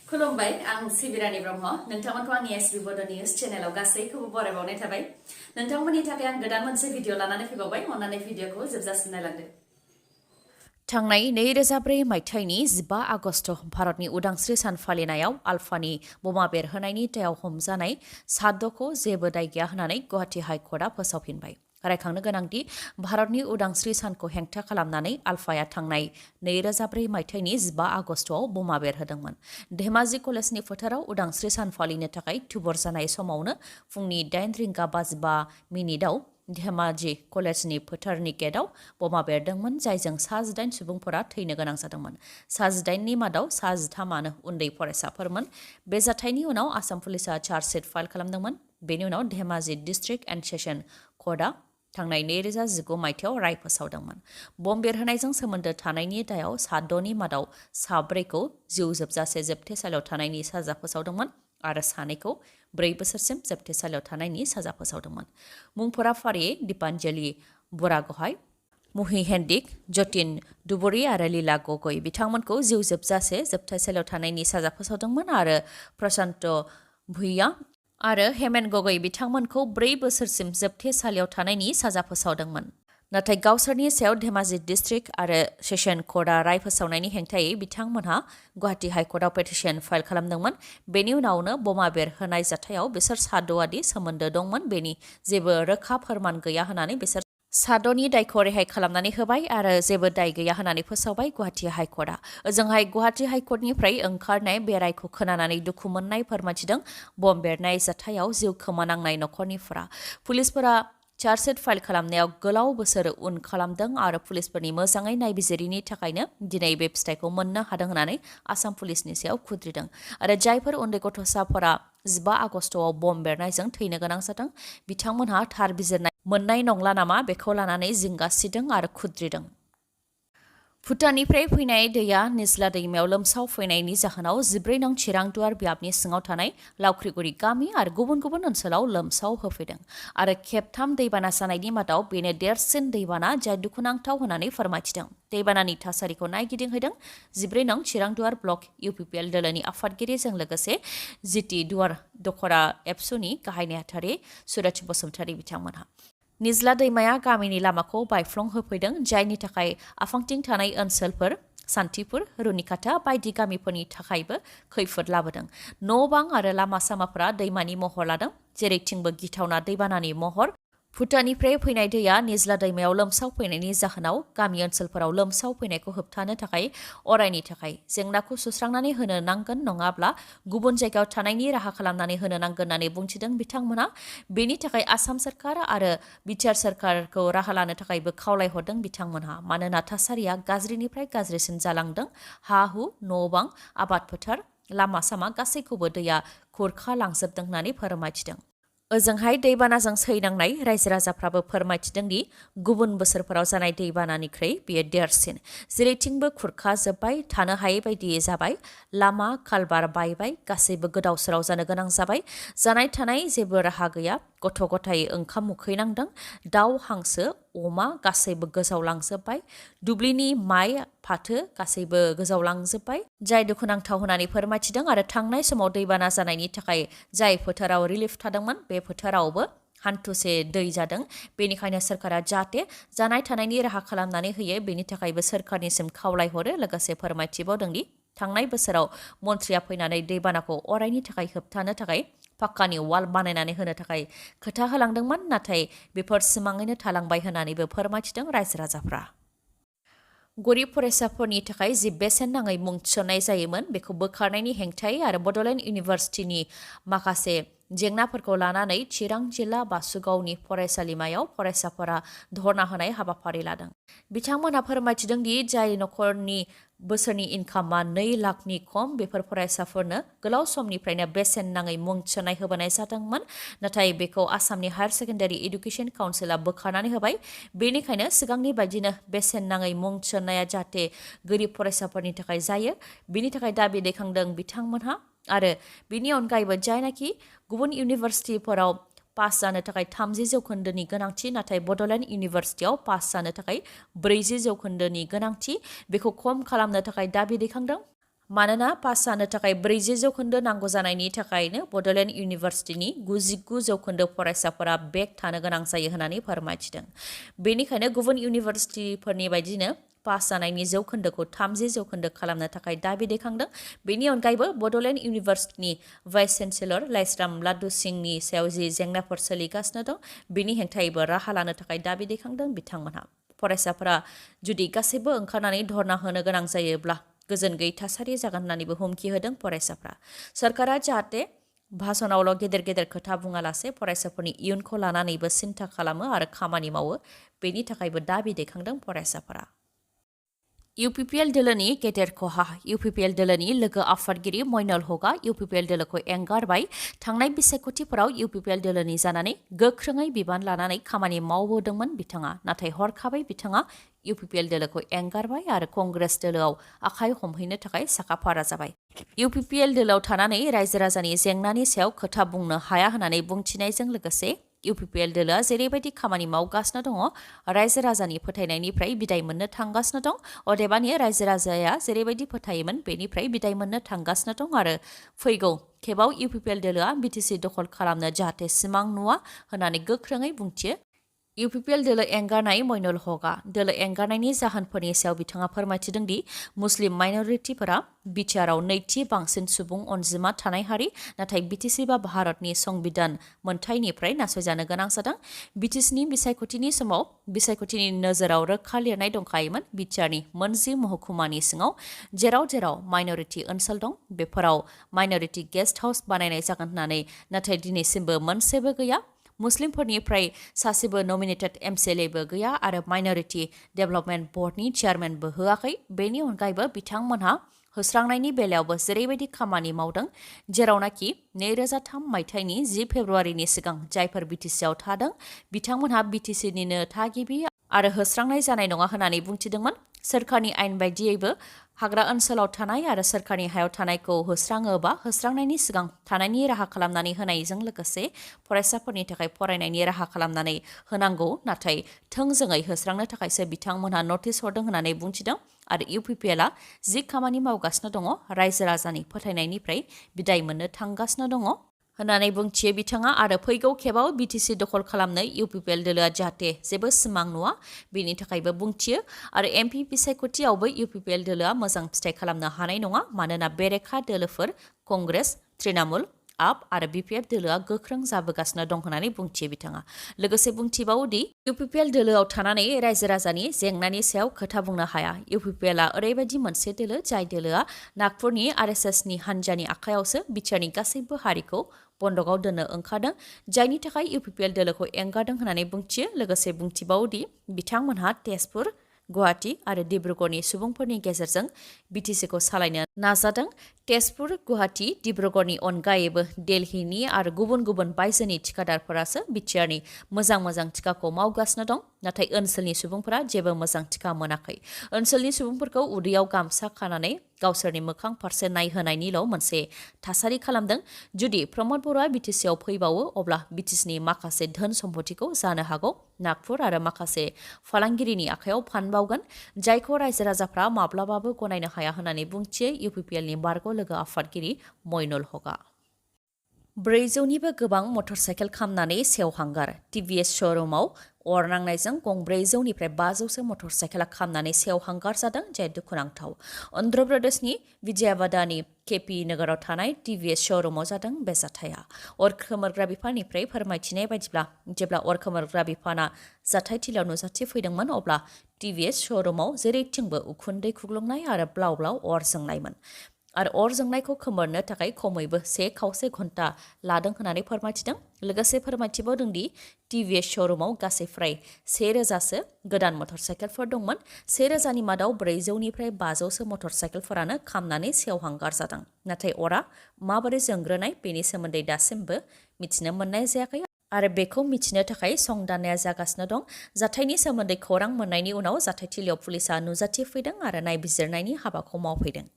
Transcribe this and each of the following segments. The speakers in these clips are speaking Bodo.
खुलुमबाय आं सिबिरानि ब्रह्म नोंथांमोनखौ आंनि एसबि बड' निउज चेनेलाव गासैखौबो बरायबावनाय थाबाय नोंथांमोननि थाखाय आं गोदान मोनसे भिडिअ लानानै फैबावबाय अन्नानै भिडिअखौ जोबजासिम नायलांदो थांनाय 2004 मायथाइनि 15 आगस्ट भारतनि उदांस्रि सान फालिनायाव आल्फानि बमा बेरहोनायनि दायाव हमजानाय साद'खौ जेबो दाय गैया होननानै गुवाहाटी हाइकर्टआ फोसावफिनबाय रायखांनो गोनांदि भारतनि उदांस्रि सानखौ हेंथा खालामनानै आल्फाया थांनाय 2004 मायथाइनि 15 आगस्टआव बमा बेरहोदोंमोन धेमाजि कलेजनि फोथाराव उदांस्रि सान फालिनो थाखाय थुबुर जानाय समावनो फुंनि 8:55 धेमाजि कलेजनि फोथारनि गेटआव बमा बेरदोंमोन जायजों 19 सुबुंफोरा थैनो गोनां जादोंमोन 19नि मादाव 13आनो उन्दै फरायसाफोरमोन बे जाथायनि उनाव आसाम पुलिसआ चार्जशीट फाइल खालामदोंमोन बेनि उनाव धेमाजि डिस्ट्रिक्ट एन्ड सेशन कर्टआ थांनाय 2019 मायथाइयाव राय फोसावदोंमोन बम बेरहोनायजों सोमोन्दो थानायनि दायाव साद'नि मादाव 4खौ जिउ जोबजासे जोबथेसालियाव थानायनि साजा फोसावदोंमोन आरो 2खौ 4 बोसोरसिम जोबथेसालियाव थानायनि साजा फोसावदोंमोन मुंफोरा फारियै दीपान्जलि बुरागहाइ मुहि हेन्डिक जतिन दुबुरी आरो लीला गगৈ बिथांमोनखौ जिउ जोबजासे जोबथेसालियाव थानायनि साजा फोसावदोंमोन आरो प्रशान्त भुइया आरो हेमेन गगৈ बिथांमोनखौ 4 बोसोरसिम जोबथेसालियाव थानायनि साजा फोसावदोंमोन नाथाय गावसोरनि सायाव धेमाजि डिस्ट्रिक्ट आरो सेशन कर्टआ राय फोसावनायनि हेंथायै बिथांमोनहा गुवाहाटी हाइकर्टआव पेटिशन फाइल खालामदोंमोन बेनि उनावनो बमा बेरहोनाय जाथायाव बिसोर साद'आदि सोमोन्दो दंमोन बेनि जेबो रोखा फोरमान गैया होननानै बिसोर साद'नि दायखौ रेहाय खालामनानै होबाय आरो जेबो दाय गैया होननानै फोसावबाय गुवाहाटी हाइकर्टआ ओजोंहाय गुवाहाटी हाइकर्टनिफ्राय ओंखारनाय बे रायखौ खोनानानै दुखु मोननाय फोरमायथिदों बम बेरनाय जाथायाव जिउ खोमानांनाय नखरनिफोरा पुलिसफोरा चार्जशीट फाइल खालामनायाव गोलाव बोसोर उन खालामदों आरो पुलिसफोरनि मोजाङै नायबिजिरिनि थाखायनो दिनै बे फिथायखौ मोननो हादों होननानै आसाम पुलिसनि सायाव खुद्रिदों आरो जायफोर उन्दै गथ'साफोरा 15 आगस्टआव बम बेरनायजों थैनो गोनां जादों बिथांमोनहा थार बिजिरनाय मोननाय नंला नामा बेखौ लानानै जिंगा सिदों आरो खुद्रिदों भुटाननिफ्राय फैनाय दैया निज्ला दैमायाव लोमसाव फैनायनि जाहोनाव 14 नं चिरांदुवार बियाबनि सिङाव थानाय लावख्रिगुरि गामि आरो गुबुन गुबुन ओनसोलाव लोमसाव होफैदों आरो खेबथाम दैबाना जानायनि मादाव बेनो देरसिन दैबाना जाय दुखुनांथाव होननानै फोरमायथिदों दैबानानि थासारिखौ नायगिदिंहैदों 14 नं चिरांदुवार ब्लक UPPL दोलोनि आफादगिरिजों लोगोसे जिटि दुवार दखरा एबसुनि गाहाय नेहाथारि सुरज बसुमतारी बिथांमोनहा निज्ला दैमाया गामिनि लामाखौ बायफ्लं होफैदों जायनि थाखाय आफांथिं थानाय ओनसोलफोर सान्थिपुर रुनिकाटा बायदि गामिफोरनि थाखायबो खैफोद लाबोदों न' बां आरो लामा सामाफोरा दैमानि महर लादों जेरैथिंबो गिथावना दैबानानि महर भुटाननिफ्राय फैनाय दैया निज्ला दैमायाव लोमसाव फैनायनि जाहोनाव गामि ओनसोलफोराव लोमसाव फैनायखौ होबथानो थाखाय अरायनि थाखाय जेंनाखौ सुस्रांनानै होनो नांगोन नङाब्ला गुबुन जायगायाव थानायनि राहा खालामनानै होनो नांगोन होननानै बुंथिदों बिथांमोना बेनि थाखाय आसाम सरकार आरो बिटिआर सरकारखौ राहा लानो थाखायबो खावलायहरदों बिथांमोनहा मानोना थासारिया गाज्रिनिफ्राय गाज्रिसिन जालांदों हा हु न' बां आबाद फोथार लामा सामा गासैखौबो दैया खुरखा लांजोबदों होननानै फोरमायथिदों ओजोंहाय दैबानाजों सैनांनाय रायजो राजाफ्राबो फोरमायथिदों दि गुबुन बोसोरफोराव जानाय दैबानानिख्रुइ बेयो देरसिन जेरैथिंबो खुरखा जोब्बाय थानो हायै बायदि जाबाय लामा कालबार बायबाय गासैबो गोदाव सोराव जानो गोनां जाबाय जानाय थानाय जेबो राहा गैया गथ' गथाय ओंखाम उखैनांदों दाउ हांसो अमा गासैबो गोजावलांजोब्बाय दुब्लिनि माइ फाथो गासैबो गोजावलांजोब्बाय जाय दुखुनांथाव होननानै फोरमायथिदों आरो थांनाय समाव दैबाना जानायनि थाखाय जाय फोथाराव रिलिफ थादोंमोन बे फोथारावबो हान्थुसे दै जादों बेनिखायनो सरकारा जाहाथे जानाय थानायनि राहा खालामनानै होयो बेनि थाखायबो सरकारनिसिम खावलायहरो लोगोसे फोरमायथिबावदों दि थांनाय बोसोराव मन्थ्रिया फैनानै दैबानाखौ अरायनि थाखाय होबथानो थाखाय पाक्कानि वाल बानायनानै होनो थाखाय खोथा होलांदोंमोन नाथाय बेफोर सिमाङैनो थालांबाय होननानैबो फोरमायथिदों रायजो राजाफ्रा गरिब फरायसाफोरनि थाखाय जि बेसेन नाङै मुं थिसननाय जायोमोन बेखौ बोखारनायनि हेंथायै आरो बड'लेण्ड इउनिभार्सिटिनि माखासे जेंनाफोरखौ लानानै चिरां जिल्ला बासुगावनि फरायसालिमायाव फरायसाफोरा धर्ना होनाय हाबाफारि लादों बिथांमोनहा फोरमायथिदों दि जाय नखरनि बोसोरनि इनकामा 2 लाखनि खम बेफोर फरायसाफोरनो गोलाव समनिफ्रायनो बेसेन नाङै मुं थिसननाय होबोनाय जादोंमोन नाथाय बेखौ आसामनि हायार सेकेन्डारि एडुकेशन काउन्सिलआ बोखारनानै होबाय बेनिखायनो सिगांनि बायदिनो बेसेन नाङै मुं थिसननाया जाहाथे गोरिब फरायसाफोरनि थाखाय जायो बेनि थाखाय दाबि दैखांदों बिथांमोनहा आरो बिनि अनगायैबो जायनाखि गुबुन इउनिभार्सिटिफोराव पास जानो थाखाय 30% गोनांथि नाथाय बड'लेण्ड इउनिभार्सिटियाव पास जानो थाखाय 40% गोनांथि बेखौ खम खालामनो थाखाय दाबि दैखांदों मानोना पास जानो थाखाय 40% नांगौ जानायनि थाखायनो बड'लेण्ड इउनिभार्सिटिनि 99% फरायसाफोरा बेक थानो गोनां जायो होननानै फोरमायथिदों। बेनिखायनो गुबुन इउनिभार्सिटिफोरनि बायदिनो पास जानायनि जौखोन्दोखौ 30% खालामनो थाखाय दाबि दैखांदों। बेनि अनगायैबो बड'लेण्ड इउनिभार्सिटिनि भाइस चेन्सेलर लाइस्राम लाडु सिंहनि सायाव जि जेंनाफोर सोलिगासिनो दं बेनि हेंथायैबो राहा लानो थाखाय दाबि दैखांदों बिथांमोनहा। फरायसाफोरा जुदि गासैबो ओंखारनानै धरना होनो गोनां जायोब्ला गोजोन गैयै थासारि जागोन होननानैबो हुमखि होदों फरायसाफ्रा। सरकारा जाहाथे भाषणावल' गेदेर खोथा बुङालासे फरायसाफोरनि इयुनखौ लानानैबो सिन्था खालामो आरो खामानि मावो बेनि थाखायबो दाबि दैखांदों फरायसाफोरा। UPPL दोलोनि गेदेर खहा। UPPL दोलोनि लोगो आफादगिरि मइनुल हकआ UPPL दोलोखौ एंगारबाय। थांनाय बिसायख'थिफोराव UPPL दोलोनि जानानै गोख्रोङै बिबान लानानै खामानि मावबोदोंमोन बिथाङा। नाथाय हरखाबै बिथाङा UPPL दोलोखौ एंगारबाय आरो कंग्रेस दोलोआव आखाइ हमहैनो थाखाय साखाफारा जाबाय। UPPL दोलोआव थानानै रायजो राजानि जेंनानि सायाव खोथा बुंनो हाया होननानै बुंथिनायजों लोगोसे UPPL दोलोआ जेरैबायदि खामानि मावगासिनो दङ रायजो राजानि फोथायनायनिफ्राय बिदाय मोननो थांगासिनो दं। अदेबानि रायजो राजाया जेरैबायदि फोथायोमोन बेनिफ्राय बिदाय मोननो थांगासिनो दं आरो फैगौ खेबाव UPPL दोलोआ BTC दखल खालामनो जाहाथे सिमां नुवा होननानै गोख्रोङै बुंथियो। UPPL दोलो एंगारनाय मइनुल हकआ दोलो एंगारनायनि जाहोनफोरनि सायाव बिथाङा फोरमायथिदों दि मुस्लिम माइनरिटिफोरा बिटिआरआव नैथि बांसिन सुबुं अनजिमा थानाय हारि, नाथाय BTC बा भारतनि संबिधान मोनथायनिफ्राय नासयजानो गोनां जादों। BTCनि बिसायख'थिनि समाव बिसायख'थिनि नोजोराव रोखा लिरनाय दंखायोमोन बिटिआरनि मोनजि महकुमानि सिङाव जेराव माइनरिटि ओनसोल दं बेफोराव माइनरिटि गेस्ट हाउस बानायनाय जागोन होननानै, नाथाय दिनैसिमबो मोनसेबो गैया। मुस्लिमफोरनिफ्राय सासेबो नमिनेटेड MCLAबो गैया आरो माइनरिटि डेभेलपमेन्ट बर्डनि चेयारमेनबो होआखै। बेनि अनगायैबो बिथांमोनहा होस्रांनायनि बेलायावबो जेरैबायदि खामानि मावदों, जेरावनाखि 2003 मायथाइनि 10 फेब्रुवारिनि सिगां जायफोर BTCआव थादों बिथांमोनहा BTCनिनो थागिबि आरो होस्रांनाय जानाय नङा होननानै बुंथिदोंमोन। सोरखारनि आयेन बायदियैबो हाग्रा ओनसोलाव थानाय आरो सोरखारनि हायाव थानायखौ होस्राङोबा होस्रांनायनि सिगां थानायनि राहा खालामनानै होनायजों लोगोसे फरायसाफोरनि थाखाय फरायनायनि राहा खालामनानै होनांगौ, नाथाय थोंजोङै होस्रांनो थाखायसो बिथांमोनहा नटिस हरदों होननानै बुंथिदों। आरो UPPLआ जि खामानि मावगासिनो दङ रायजो राजानि फोथायनायनिफ्राय बिदाय मोननो थांगासिनो दङ होननानै बुंथियो बिथाङा। आरो फैगौ खेबाव BTC दखल खालामनो UPPL दोलोआ जाहाथे जेबो सिमां नुवा बेनि थाखायबो बुंथियो। आरो MP बिसायख'थियावबो UPPL दोलोआ मोजां फिथाइ खालामनो हानाय नङा, मानोना बेरेखा दोलोफोर कंग्रेस, तृणमूल, आप आरो BPF दोलोआ गोख्रों जाबोगासिनो दं होननानै बुंथियो बिथाङा। लोगोसे बुंथिबावोदि UPPL दोलोआव थानानै रायजो राजानि जेंनानि सायाव खोथा बुंनो हाया। UPPLआ ओरैबायदि मोनसे दोलो जाय दोलोआ नागपुरनि RSSनि हान्जानि आखायावसो बिटिआरनि गासैबो हारिखौ बन्दकआव दोननो ओंखारदों, जायनि थाखाय UPPL दोलोखौ एंगारदों होननानै बुंथियो। लोगोसे बुंथिबावोदि बिथांमोनहा तेजपुर, गुवाहाटी आरो डिब्रुगड़नि सुबुंफोरनि गेजेरजों BTCखौ सालायनो नाजादों। तेजपुर, गुवाहाटी, डिब्रुगड़नि अनगायैबो दिल्लीनि आरो गुबुन बायजोनि थिखादारफोरासो बिटिआरनि मोजां थिखाखौ मावगासिनो दं, नाथाय ओनसोलनि सुबुंफोरा जेबो मोजां थिखा मोनाखै। ओनसोलनि सुबुंफोरखौ उदैयाव गामसा खानानै गावसोरनि मोखां फारसे नायहोनायनिल' मोनसे थासारि खालामदों। जुदि प्रमद बर'आ BTCआव फैबावो अब्ला BTCनि माखासे धोन सम्पथिखौ जानो हागौ नागपुर आरो माखासे फालांगिरिनि आखायाव फानबावगोन, जायखौ रायजो राजाफ्रा माब्लाबाबो गनायनो हाया होननानै बुंथियो UPPLनि बारग' लोगो आफादगिरि मइनुल हकआ। 400निबो गोबां मटरसाइकेल खामनानै सेवहांगार। TVS श'रुमाव अर नांनायजों गं 400निफ्राय 500सो मटरसाइकेला खामनानै सेवहांगार जादों, जाय दुखुनांथाव। अन्ध्र प्रदेशनि विजयावादानि KP नोगोराव थानाय TVS श'रुमाव जादों बे जाथाया। अर खोमोरग्रा बिफाननिफ्राय फोरमायथिनाय बायदिब्ला जेब्ला अर खोमोरग्रा बिफाना जाथायथिलियाव नुजाथिफैदोंमोन अब्ला TVS श'रुमाव जेरैथिंबो उखुन्दै खुग्लुंनाय आरो ब्लाव अर जोंनायमोन। आरो अर जोंनायखौ खोमोरनो थाखाय खमैबो 1.25 घन्टा लादों होननानै फोरमायथिदों। लोगोसे फोरमायथिबावदों दि TVS श'रुमाव गासै फ्राय 1000सो गोदान मटरसाइकेलफोर दंमोन। 1000नि मादाव 400निफ्राय 500सो मटरसाइकेलफोरानो खामनानै सेवहांगार जादों। नाथाय अरा माबोरै जोंग्रोनाय बेनि सोमोन्दै दासिमबो मिथिनो मोननाय जायाखै आरो बेखौ मिथिनो थाखाय संदाननाया जागासिनो दं। जाथायनि सोमोन्दै खौरां मोननायनि उनाव जाथायथिलियाव पुलिसा नुजाथिफैदों आरो नायबिजिरनायनि हाबाखौ मावफैदों।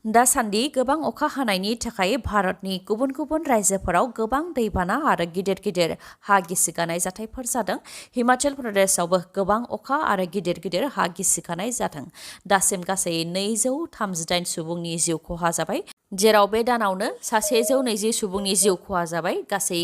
दासान्दि गोबां अखा हानायनि थाखाय भारतनि गुबुन गुबुन रायजोफोराव गोबां दैबाना आरो गिदिर गिदिर हा गिसिगानाय जाथायफोर जादों। हिमाचल प्रदेशआवबो गोबां अखा आरो गिदिर गिदिर हा गिसिगानाय जादों। दासिम गासै 238 सुबुंनि जिउ खहा जाबाय, जेराव बे दानावनो 120 सुबुंनि जिउ खहा जाबाय। गासै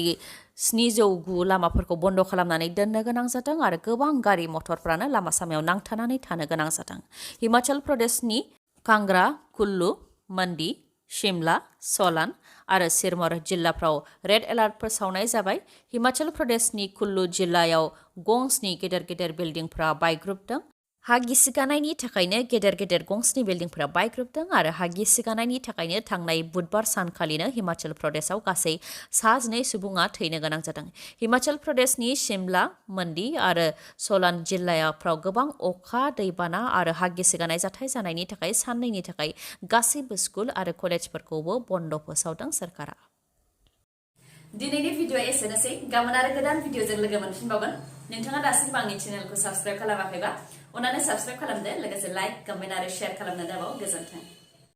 709 लामाफोरखौ बन्द खालामनानै दोननो गोनां जादों आरो गोबां गारि मटरफ्रानो लामा सामायाव नांथानानै थानो गोनां जादों। हिमाचल प्रदेशनि कांगड़ा, कुल्लू, मंडी, शिमला, सोलन आरो सिरमौर जिल्लाफ्राव रेड एलार्ट फोसावनाय जाबाय। हिमाचल प्रदेशनि कुल्लू जिल्लायाव गंस्नि गेदेर बिल्डिंफोरा बायग्रुबदों। हा गिसिगानायनि थाखायनो गेदेर गंस्नि बिल्डिंफोरा बायग्रुबदों आरो हा गिसिगानायनि थाखायनो थांनाय बुधबार सानखालिनो हिमाचल प्रदेशआव गासै 12 सुबुङा थैनो गोनां जादों। हिमाचल प्रदेशनि शिमला, मंडी आरो सोलन जिल्लाफ्राव गोबां अखा, दैबाना आरो हा गिसिगानाय जाथाय जानायनि थाखाय साननैनि थाखाय गासैबो स्कुल आरो कलेजफोरखौबो बन्द फोसावदों सोरखारा। दिनैनि भिडिअ एसेनोसै। गाबोन आरो गोदान भिडिअजों लोगो मोनफिनबावगोन। नोंथाङा दासिमबो आंनि चेनेलखौ साबस्क्राइब खालामाखैबा अन्नानै साबस्क्राइब खालामदो, लोगोसे लाइक, कमेन्ट आरो शेयार खालामनो दाबाव। गोजोन्थों।